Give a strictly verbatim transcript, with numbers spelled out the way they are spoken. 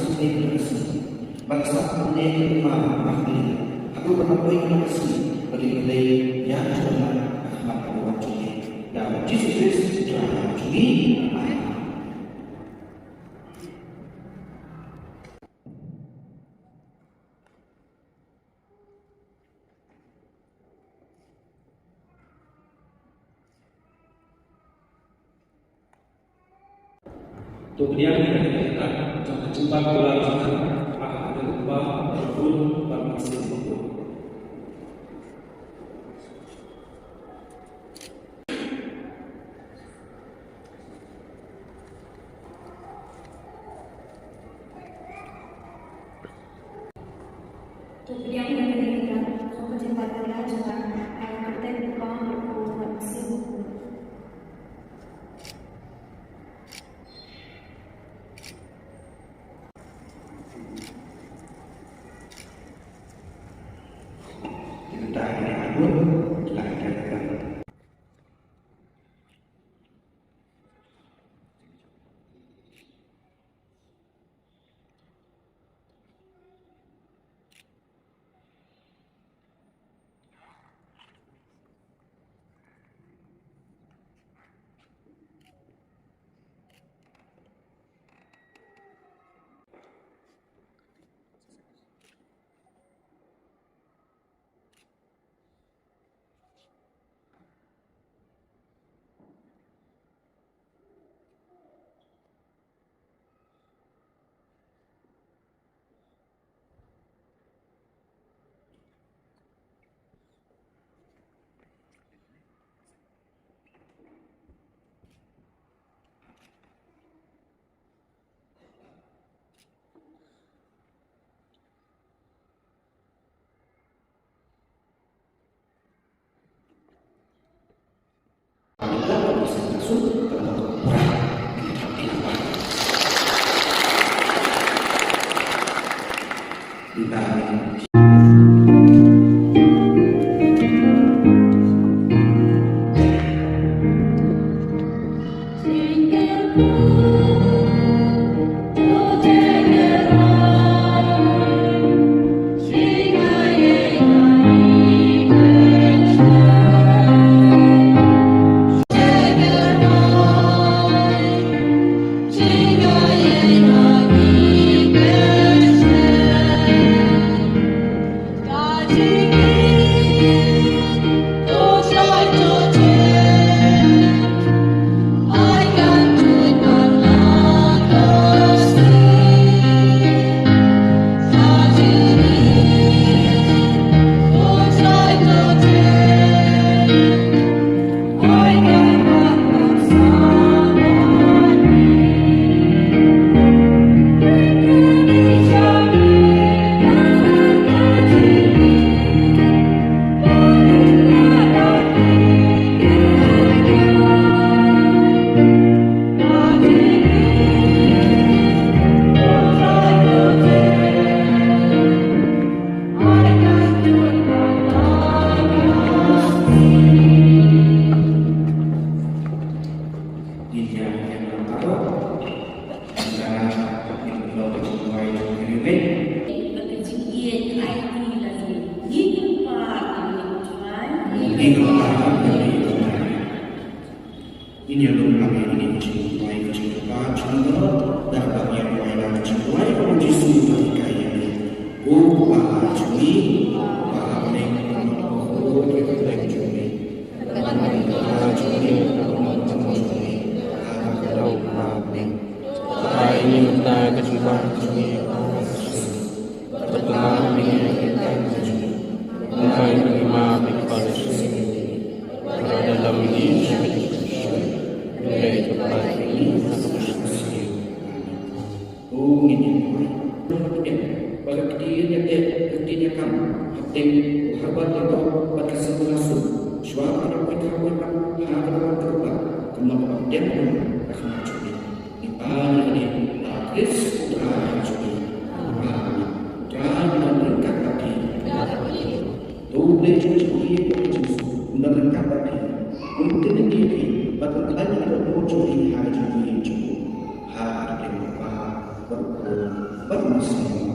sngewbha ïa ka sngi. Ban sah pyneh ïa ka umma ha khlieh. Haduh ban poi ïa ka sngi ba dei ka dei ïa ka jong nga ha khmat ka wan jong me. Da u Jisu Khrist u Trai jong ngi. Amen. To pdiang ïa ka jingïalang jong ka jingbat kular jong nga ha ka kyrteng u Kpa, u Khun bad u Mynsiem Bakhuid. To pdiang ïa ka jingïalang jong ka jingbat kular jong nga ha ka kyrteng u Kpa, u Khun bad u Mynsiem Bakhuid. Ïa ïa na taro. Ïa ïa na taro. Ïa na taro. Ïa na taro. Ïa na taro. Ini adalah kami ini jingduwai ka jingkyrpad jong U Blei, da kaba ïa duwai na ka jingduwai ka Wan Jisu ba hikai ïa ngi. Ko Kpa jong ngi, Kpa ha bneng, ko Kpa jong ngi, Kpa jong ngi, ha ka dei Kpa ha bneng. Kpa ïa ngi mynta ka jingkyrpad jong ngi, Kpa. Bad kumba ngi ïa ka jingkyrpad jong ngi, kumba ngi ïa ka jingkyrpad jong ngi. Ba da lam ngi sha ka jingkyrpad. Ngi ïa ka jingkyrpad jong ngi na ka bynta jong ngi. O ngi ïa duwai. Ba ka ktien ïa teh, ka ktien ïa kam, hapdeng u Herbert ïa ka, bad ka Symbolasum. Shuwa ba ka dei ka kyrpad ha ka dei ka kyrpad. Kumba ka dei ka khmat jong ngi. Ngi pan ïa kane ha Khrist U Trai jong ngi. Amen. U Trai un don ryngkat bad phi. To U Blei jong ngi, U Jisu, un don ryngkat bad phi. Un kyrkhu ïa phi bad un khlaiñ ïa ka dohnud jong phi ha ka jingim jong phi. Ha ka kyrteng U Kpa bad U Khun bad U Mynsiem.